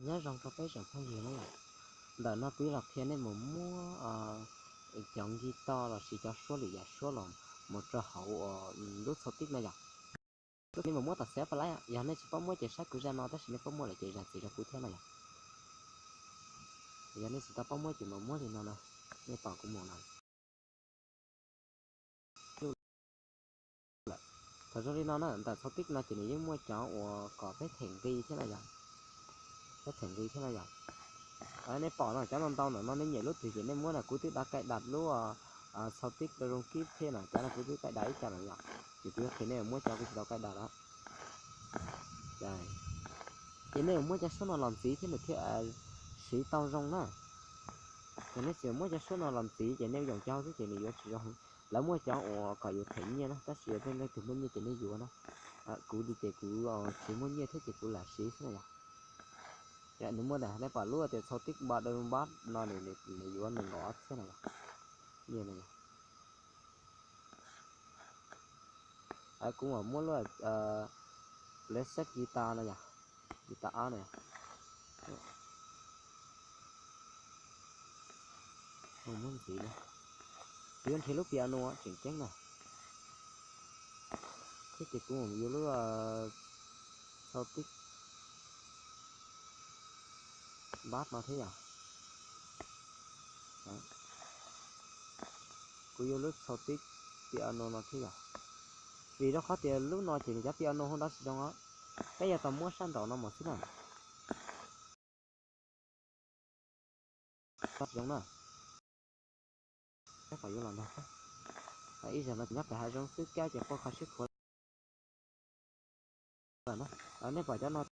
Nyob zoo rau peb tsoom phooj ywg na yom. Ntawm no kuv yuav los qhia nej mus muab cov nkig toj los sis cov suab lwm yam suab los mus rau hauv lub txhau tib na yom. Nej mus muab tom xav pab lab, yog nej tsis paub muab ces saib kuv zaj no, tab sis nej paub muab lawm ces zam txim rau kuv thiab na yom. Yog nej tsis tau paub muab ces mus muab li no na, nej pom kuv mus no. Thaum zoo li no na, ntawm txhau tib no ces nws yeej muaj cov uas kom peb them nqi thiab na yom. Peb them nqi thiab na yom. Nej pom no cov no ntau no no, nej nyiam lub twg ces nej muab na, kuv twb da kaij dam lub txhau tib rau zoo kib thiab no, cov no kuv twb kaij dam ib co no yom. Ces kuv yuav qhia nej muab cov kuv tsis tau kaij dam lawm. Ces nej yuav muab cov suab no los ntxiv thiab nws thiaj siv tau zoo na. Ces nej tsis muab cov suab no los ntxiv ces nej yoom cov xwb ces nws yuav tsis zoo. Lawv muaj cov uas kom yus them nyiaj na, tab sis yog nej leej twg muaj nyiaj ces nej yuav na. Kuv li ces kuv tsis muaj nyiaj thiab ces kuv lam siv xwb na yom. Nws muaj ntawm nej pom lub tias txhau tib npa dawb npab no, nws yuav nees nkaum ob txhiab no. Nyiaj no. Kuv mam muab lub lawv xab guitar no yom, guitar ab no yom. Muab ntxiv na, kuv yuav nrhiav lub piano tseem ceeb na. Thiab ces kuv mam yuav lub txhau tib npab no thiab yom. Kuv yuav lub txhau tib piano no thiab yom. Vim rau qhov tias lub no ces nws cov piano hauv nrab tsis zoo os. Peb yuav tau muab sab nraum no mus xwb na. Zoo na. Peb pom yuav los nrog ib zaug no nyob pem hav zoov xwb kab ces quaj kho siab khuav lawm na. Nej pom cov no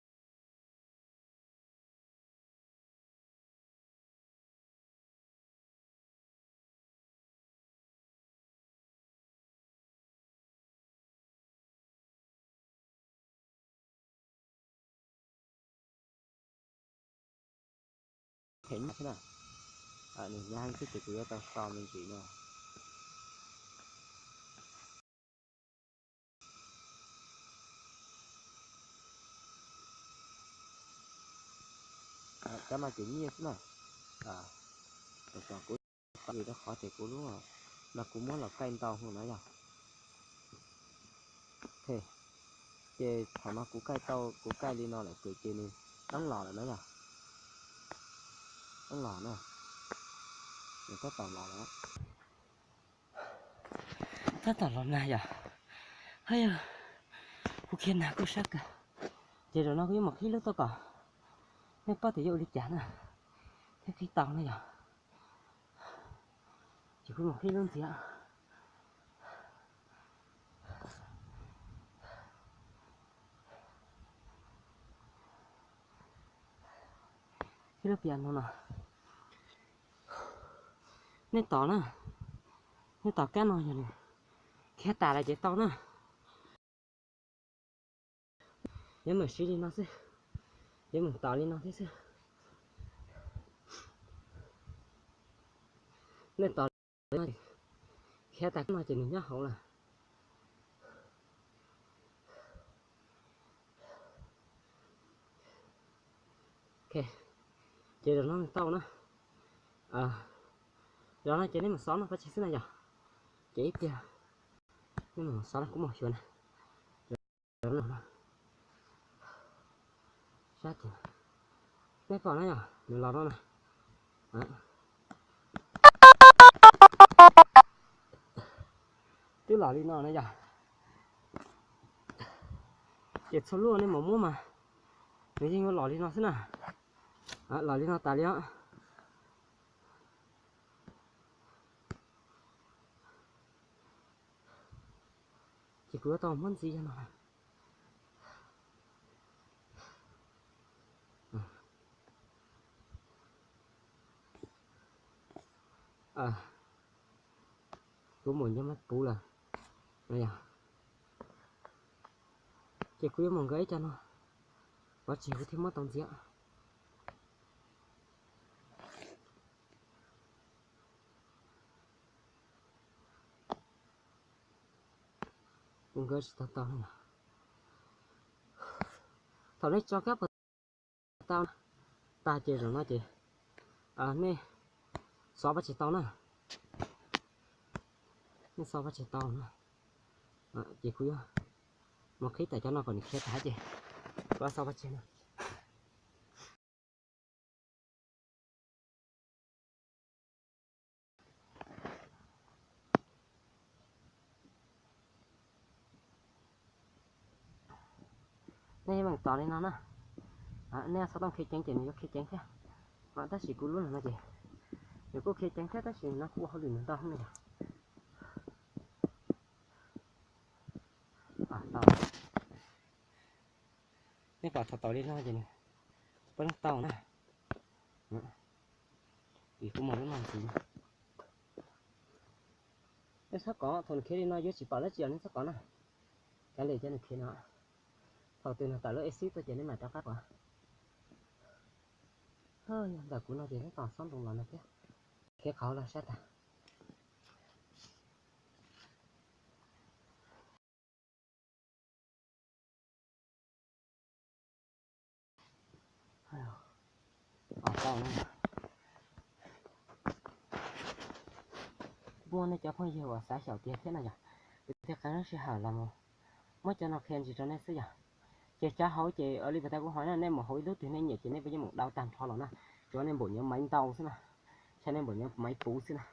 Them nyiaj xwb na. Nws nyab heev xwb ces kuv yuav tau so me ntsis no. Cov no ces nyiaj xwb na. Kuv rau qhov tias kuv lub no kuv muab los kaij ntau hwv na yog. Ces thaum no kuv kaij tau, kuv kaij li no lawm ces nws teeb los lawm na yog. Teeb los na. Nws tab tom los lawm. Tab tom los nag yom. Hab yog, kuv khiav nag kuj sab kawg. Ces zaum no kuv yuav mus qhib lub tuaj kom nej paub tias yuav ua li cas na, thiab qhib tau na yom. Ces kuv mus qhib lub ntxiv. Qhib lub piano no. Nej tos na, nej tos kab no yog nws khiav tas lawm ces tau na. Yuav mus siv li no xwb, yuav mus tos li no thiab xwb. Nej tos li no, khiav tas kab no ces nws nyob hauv lawm. Ces zaum no nws tau na. Zaum no ces nej mus xov no pab tsi xwb na yom. Ces ib pliag nej mus xov no kuv mus xyuas na. Zaum no, sab ces nej pom na yom, nws los no na. Twb los li no na yom. Ces txhua lub nej mam muab mas nws yeej yuav los li no xwb na. Los li no tas li os. Ces kuv yuav tau muab ntxiv yog no. Kuv mus nyob mab puv lawm. Ces kuv yuav mus nkag ib co no, pov tseg kuv thiaj muab tau ntxiv. Kuv nkag tsis tau tau. Thaum nej tso kab puas tau na? Tag ces zaum no ces nej xov pov tseg tau na, nej xov pov tseg tau na, ces kuv yuav mus qhib tawm cov no kom nws khiav tas ces kuv xov pov tseg no. Nej meem tos li no na, nej xov tooj khiav ceev ces nws yuav khiav ceev thiab. Tab sis kuv lub no ces nws kuj khiav ceev thiab tab sis no kuj ua hauj lwm ntau li. Nej pom thaum tau li no ces nws poob tau na, vim kuv mus lub no ntxiv. Nej txhob kov, thaum nws khiav li no yuav tsis pom dab tsi os, nej txhob kov na. Kav liam cov nws khiav no, thaum twg nws tawm lub exit tuaj ces nej mam rov qab kov. Yog ntawm kuv no ces neb tos xob ntoo los no thiab, khiav qhov los saib tag. Muaj nej cov phooj ywg uas xav xyaum tiag thiab no yog, kuv thiaj qee lub sij hawm los muab cov no qhia ntsis rau nej xwb yog. Ces cov hauv ces li puas tas kuv hais na, nej mus hauv ib lub twg nej nyiam ces nej puas yeej mus dau tag nrho los na, tsuav nej npaum nyuav maiv ntau xwb na, tshaj nej npaum nyuav maiv puv xwb na.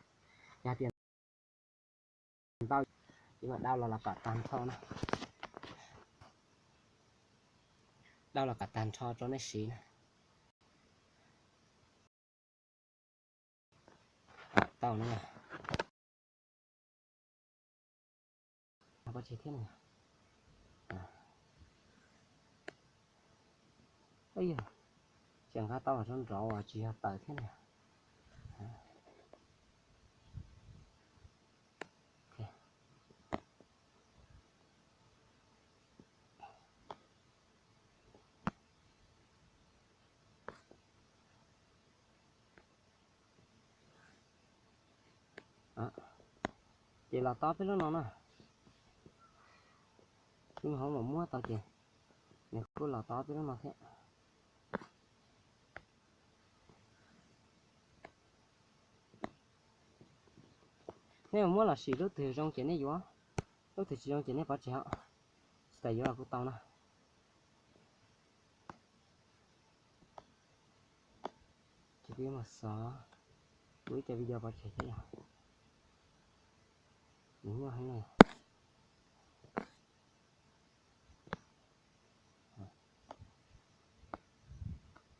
Yog tias ntau ces mam dau los los kom tag nrho na, dau los kom tag nrho rau nej siv na. Tau na. Pov tseg thiab na. Tseem nqa tau los rau nraud tsis yog tawm thiab na. Ces los tob peb lub no na. Kuv hauv mam muab tau ces nws kuj los tob peb lub no thiab. Nej mus muab los sim, lub twg zoo ces nej yuav, lub twg tsis zoo ces nej pov tseg os. Tsis tas yuav los kuj tau na. Ces kuv yuav mus xov kuv ib co video pov tseg thiab yog. Nws nyuaj heev na.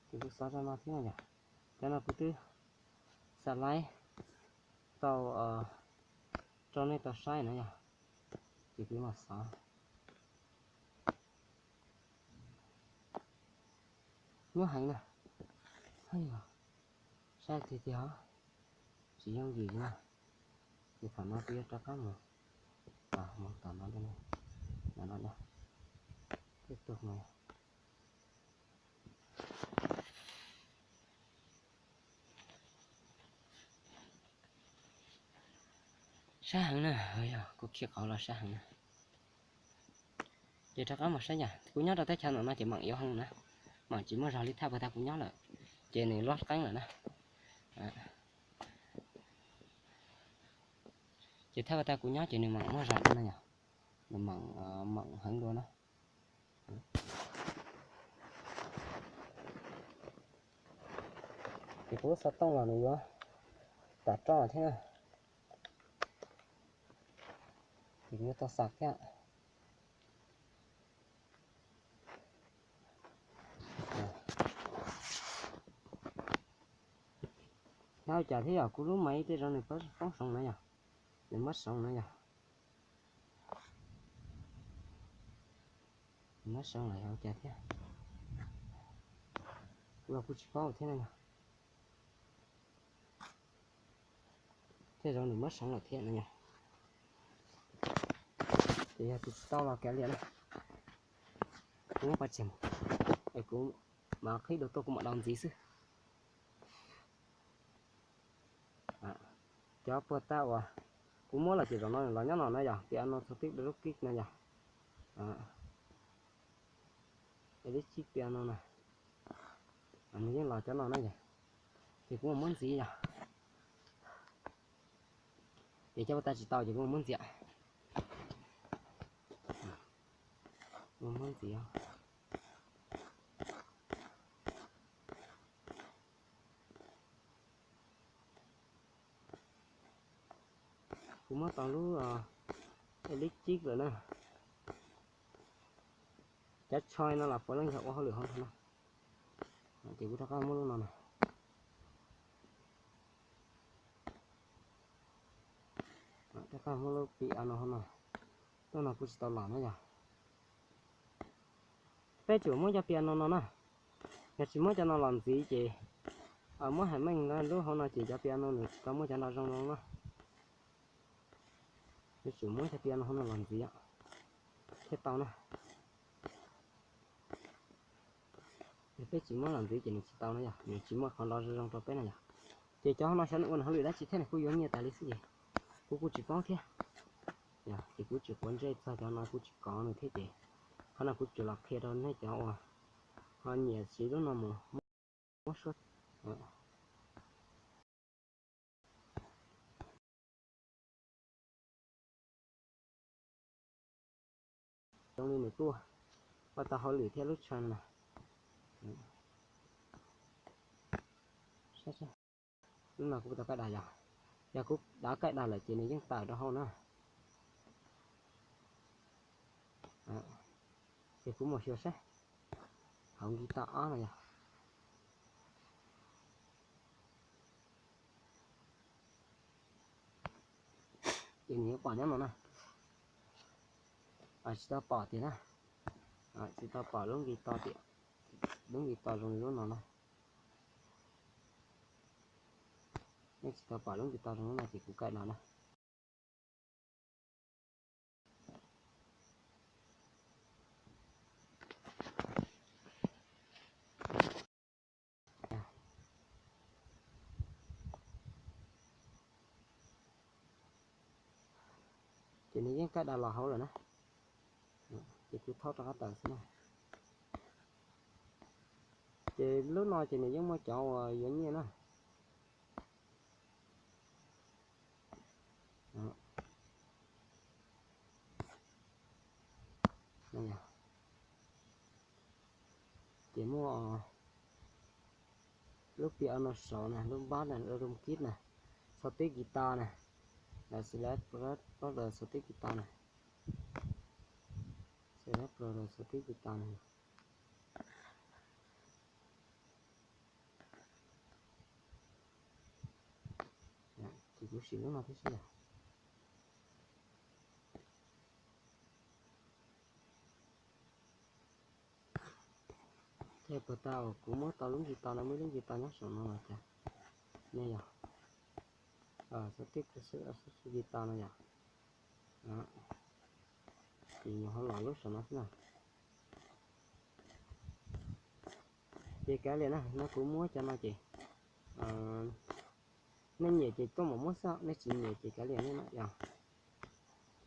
Ces kuv xov rau no thiab na yog. Cov no kuv twb xav laib tau rau nej tau saib na yog. Ces kuv los xov. Nyuaj heev na. Saib tiag tiag, tsis yooj yim na. Ces thaum no kuv yuav rov qab mus, mus tom no, no, no, no, tiếp tục no. Sab heev na, yog kuv khi qhov los sab heev na. Ces rov qab mus saib yom, kuv nyob rau teb chaws no ces meem yuav heev na, meem tsis muaj zog li thaj puag ta kuv nyob lawm, ces nws luaj qeeb lawm na. Ces thaj puag ta kuv nyob ces nws meem muaj zog dua na yom, nws meem, meem heev dua na. Ces kuv lub xov tooj los nws yuav tam roj thiab na. Ces kuv yuav tau xav thiab. Nyob ua cas thiab yog kuv lub maiv tej zaum nws poob soov na yog, nws muab soov na yog. Nws muab soov los yog ua cas thiab, kuv los kuv tsis paub thiab na yog. Tej zaum nws muab soov lawm thiab no yog. Ces yog tus tsis tau los kav liam na. Kuv muab pov tseg, es kuv mam qhib dua tuaj kuv mam dau ntxiv xwb. Cov puag ta uas kuv muab los ces zaum no los nyob no na yog, piano txog twb dua lub kib no yog. Es lub tsib piano na. Nws yeej los cov no na yom. Ces kuv muab ntxiv yom. Ces cov uas tau tsis tau ces kuv muab ntxiv. Muab ntxiv. Kuv muab tau lub elixir lawm na. Cov tshoi no los puav leej yog ua hauj lwm hauv no. Ces kuv rov qab muab lub no na. Rov qab muab lub pi a no hauv no. Lub no kuv tsis tau los na yog. Peb tsum muab cov pi a no no na. Yog tsis muab cov no los ntxiv ces muab hais meej lub hauv no ces cov pi a no nws tsis tau muaj cov nto zoo no na. Peb tsum muab cov pi a no hauv no los ntxiv thiaj tau na. Yog peb tsis muab los ntxiv ces nws tsis tau na yog, nws tsis muaj qhov nto zoo zoo rau peb na yog. Ces cov no xyov nws ua nws hauj lwm dab tsi thiab nws kuj yuav nyiaj tas li xwb ces kuv kuj tsis paub thiab. Yog ces kuv tsis quav ntsej txog cov no, kuv tsis kov nws thiab ces qhov no kuv tsuas los qhia rau nej cov uas ho nyiam siv lub no mus muab suab. Zoo li nws tuaj, ua tau hauj lwm thiab lub tshaj na. Lub no kuv tau kaij dag yog, yog kuv dav kaij dag lawm ces nws yeej tawm rau hauv na. Ces kuv mus xyuas saib hauv nki toj ob no yog. Ces nws yuav pom nyob no na. Tsis tau pom tiag na. Tsis tau pom lub nki to tiag, lub nki to zoo li lub no na. Nej tsis tau pom lub nki to zoo lub no ces kuv kaij no na. Ces nws yeej kaij dag los hauv lawm na. Ces kuv thaub rov qab tawm xwb na. Ces lub no ces nws yeej muaj cov uas yuav nyiaj na. Ces muaj lub pi a no saud na, lub npab na, lub kib na, txhua tib kis tas na, lawv xws lawv txhua tib kis tas na, xws lawv txhua tib kis tas na. Ces kuv sim lub no thiab xwb yog. Ces puas tau kuv muab tau lub nki to no, muaj lub nki to nyob saum no los cas ne yog. Xwb tib xwb nki to no yog. Ces nyuam qhuav los lub saum no xwb na. Ces kav liam na, no kuv muab cov no ces nej nyiam ces tuaj mam muab xwb, nej tsis nyiam ces kav liam nej na yog.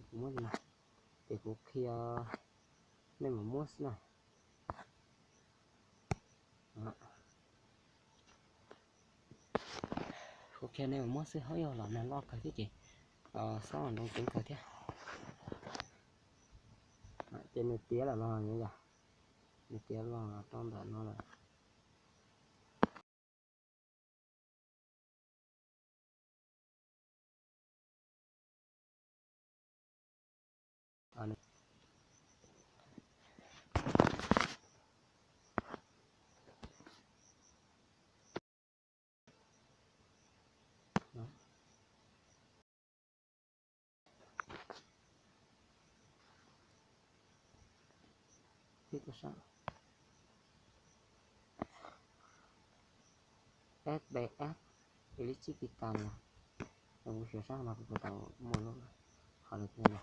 Kuv muab li no, ces kuv qhia nej mam muab xwb na. Kuv qhia nej mam muab xwb, hauv yog los nag loj kawg thiab ces xob nroo ceev kawg thiab. Ces nws tiav lawm los yog, nws tiav los rau ntawm no lawm. Tib tug sab S B S, ib lub tsib kis tas no, kuv xyuas sab no kuv puas tau muaj lub qhov no thiab no.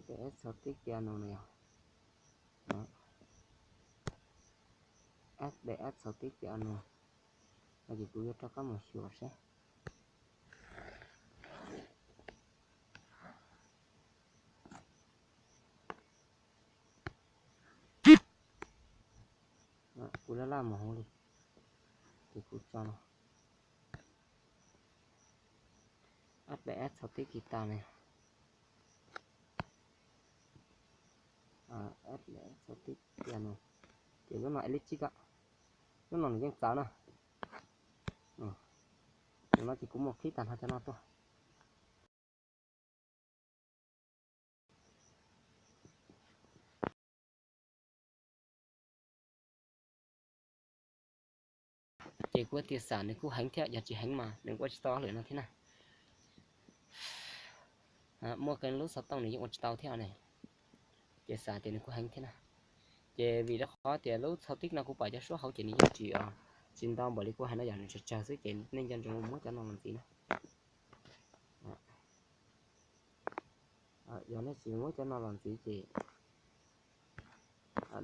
S B S txhua tib kis no no yog. S B S txhua tib kis no, no ces kuv yuav rov qab mus xyuas seb. Kuv laj laj mus hauv li. Ces kuv tso no, ab daim ab txhau tib tis tas ne, ab daim ab txhau tib tias no, ces lub no es lib tsib ko, lub no nws yeej txawv na. Tus no ces kuv mus qhib tag nrho cov no tuaj. Ces kuv tias xav nws kuj heev thiab, yog tsis heev mas nws ua tsis tau lwm no thiab na. Muaj qee lub xov tooj nws yeej ua tsis tau thiab ne. Ces xav tias nws kuj heev thiab na. Ces vim rau qhov tias lub txhau tib no kuv pom cov suab hauv ces nws yeej tsis, tsis ntau npaum li kuv hais no, yog nws tsawg tsawg xwb ces nej nco ntsoov muab cov no los ntxiv na. Yog nej tsis muab cov no los ntxiv ces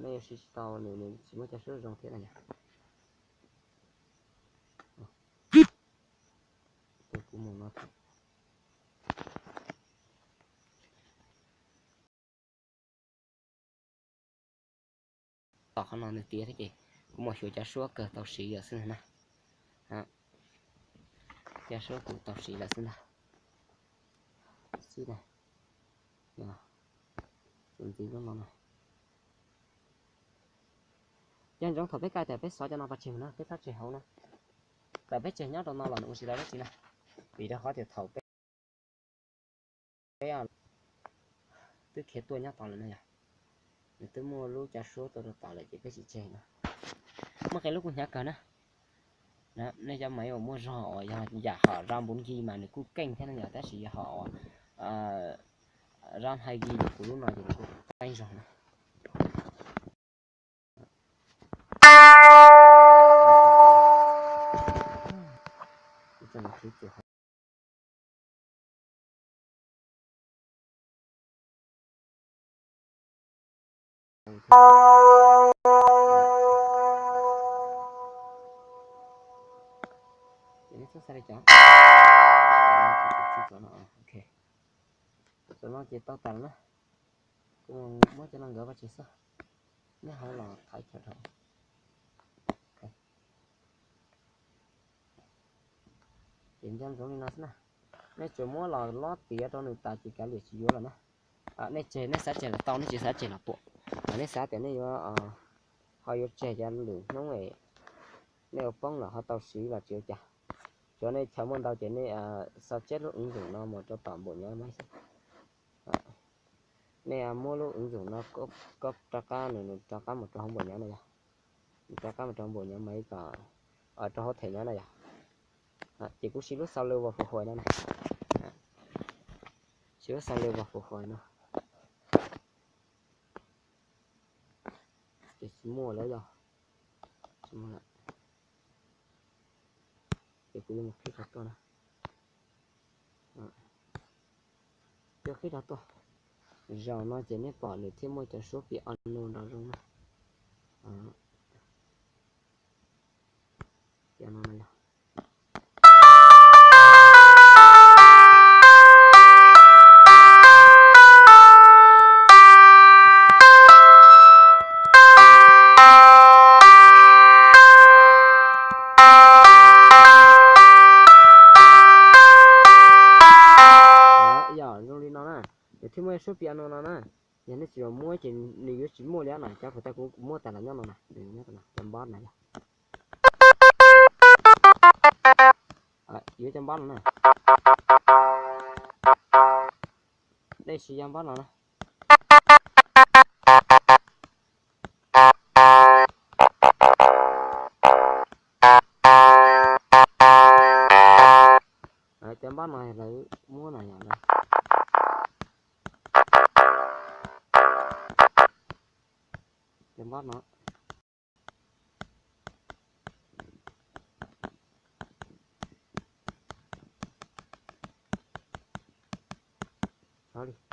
nej yuav siv tsis tau, nws tsis muaj cov suab zoo thiab na yog. Kuv mus no thiab. Tom qhov no nws tiav thiab ces kuv mus xyuas cov suab kawg tau siv lawm xwb na. Cov suab kuv tau siv lawm xwb ntag. Xwb na. Ntxiv lub no na. Nco ntsoov thaum peb cai tias peb xov cov no pov tseg mus na, peb txhob tseg hauv na. Thaum peb tseg nyob rau no los nws ua tsis tau dab tsi na. Vim rau qhov tias thaum peb, peb twb khiav tuaj nyob tod lawm na yog, nws twb muaj lub cov suab tuaj rau tod lawm ces peb tsis tseg no. Muaj qee lub kuj hnyav kawg na. Nej cov maiv uas muaj zog uas yog yam hom zaj npuv nkig mas nws kuj keej thiab na yog, tab sis yog hom uas zaj hais nkig li kuv lub no ces nws kuj qeeb zog na. Ces nej txhob xav li cas. Txog no ces tau tas lawm na. Kuv muab cov no nkawd vaj tse xwb, nyob hauv los thaiv chaw rau. Ces nco ntsoov li no xwb na. Nej tsuas muab los lob tiav rau nws tas ces kav liam tsis yuav lawm na. Nej tseg, nej xav tseg los tau, nej tsis xav tseg los puam. Nej xav tias nej yuav, ho yuav tseg cov lwm hnub nej ua poob los ho tau siv los tsis ua cas. Tsuav nej chaw muaj ntau ces nej xa tseb lub ứng dụng no mus rau tom npaum nyob mas xwb. Nej muab lub ứng dụng no koj rov qab, nws rov qab mus rau hauv npaum nyob na yog, nws rov qab mus rau npaum nyob mas kom, rau hauv them nyob na yog. Ces kuv siv lub sau lw vas fus huais no na, siv lub sau lw vas fus huais no. Ces tsis muaj lawm yog, tsis muaj lawm. Ces kuv yuav mus qhib rau tuaj na. Yuav qhib rau tuaj. Zaum no ces nej pom nws thiaj muaj cov suab piano nrov zoo na. Piano no yog. Yog zoo li no na, nws thiaj muaj suab piano no na. Yog nej tsis los muab ces nws yuav tsis muaj li na. Cov khuv tag kuv muab tas los nyob no na, nws nyob cov npab no yog, yuav cov npab no na. Nej siv cov npab no na. Cov npab no lawv muab no yog, cov npab no.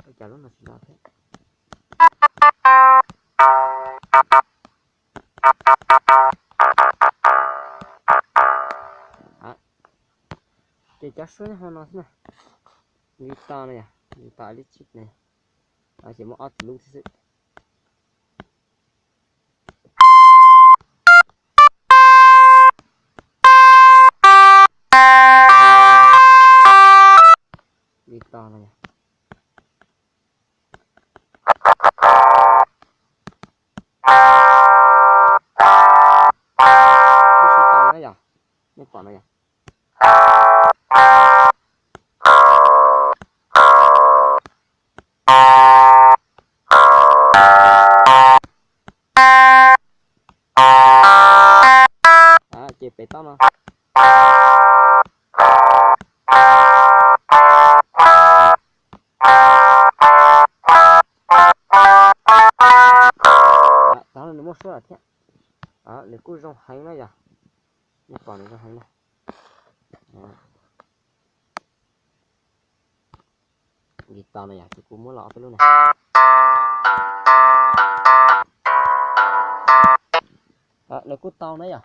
Li cas lub no tsis nto thiab. Ces cov suab nyob hauv no xwb na. Guitar no yog guitar electric ne, ces muaj ob tug lub thiab xwb. no yog. Ces pem toj no. Tov no nws muaj suab lawm thiab. Nws kuj zoo heev na yog. Nej pom nws zoo heev na. Li tau no yog ces kuv muab los ob peb lub na. Nws kuj tau na yog.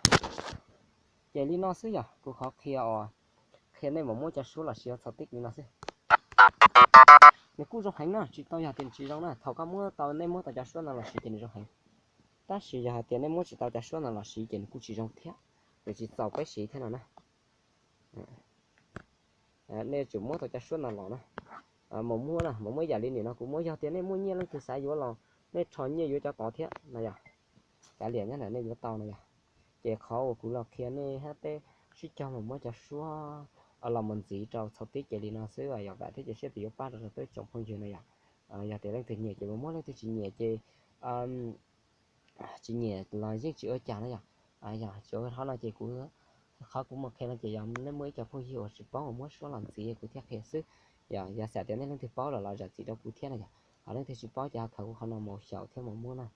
Ces li no xwb yog kuv qhov qhia uas qhia nej mus muab cov suab los siv ua txhais tib li no xwb. Nws kuj zoo heev na, tsis tau yog tias nws tsis zoo na. Thaum koj muab tau, nej muab tau cov suab no los siv ces nws zoo heev. Tab sis yog hais tias nej muab tsis tau cov suab no los siv ces nws kuj tsis zoo thiab, nws tsis txaus peb siv thiab no na. Nej tsum muab tau cov suab no los na. Mus muab na, mus muab yam li nim no kuv muab. Yog tias nej muaj nyiaj leej twg xav yuav los nej rho nyiaj yuav cov tod thiab no yog. Kav liam nyob ntawm nej yuav tau no yog. Ces qhov uas kuv los qhia nej hab peb sib cog mus muab cov suab los mus ntxiv rau txhais tib ces li no xwb, yog vam thiab cia siab tias yuav pab rau tsoom phooj ywg no yog. Yog tias leej twg nyiam ces mus muab, leej twg tsis nyiam ces tsis nyiam los yeej tsis ua cas na yog. Yog tsis ua qhov no ces kuv, qhov kuv mus qhia no ces yog nej muaj ib co phooj ywg uas tsis paub uas muab suab los ntxiv kuv thiaj qhia xwb. Yog, yog xav tias nej leej twg paub los los zam txim rau kuv thiab na yog. Ho leej twg tsis paub ces ho khaws kuv qhov no mus xyaum thiab mus muab na.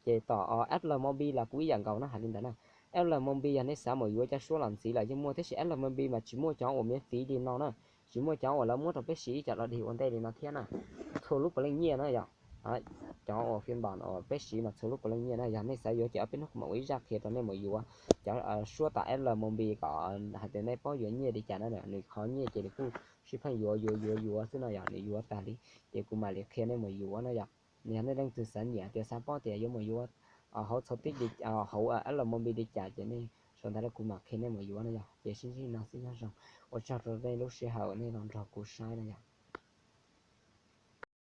Ces tom F L Mobi los kuj ib yam nkaus na, hais li ntawd na. F L Mobi yog nej xav mus yuav cov suab los ntxiv los yeej muaj, tab sis F L Mobi mas tsis muaj cov uas miv fiv li no na. Tsis muaj cov uas lawv muab rau peb siv ib co los dig ua ntej li no thiab na. Txhua lub puav leej nyiaj na yog. Cov uas phiên bản uas peb siv mas txhua lub puav leej nyiaj na. Yog nej xav yuav ces ob peb hnub kuv mam ua ib zaj qhia rau nej mus yuav cov suab tom F L Mobi kom hais tias nej paub yuav nyiaj li cas na. Nws qhov nyiaj ces nws kuj sib pheej yuav yuav yuav yuav xwb no yog, nws yuav tag li ces kuv mam li qhia nej mus yuav na yog. Yog nej leej twg xav nyiam tias xav paub tias yuav mus yuav hauv txhais tib, hauv F L Mobi li cas ces nej sau ntawv rau kuv mam qhia nej mus yuav na yog. Ces sib ntsib no xwb, nyob zoo. Ua tsaug rau nej lub sij hawm nej los nrog kuv saib na yog.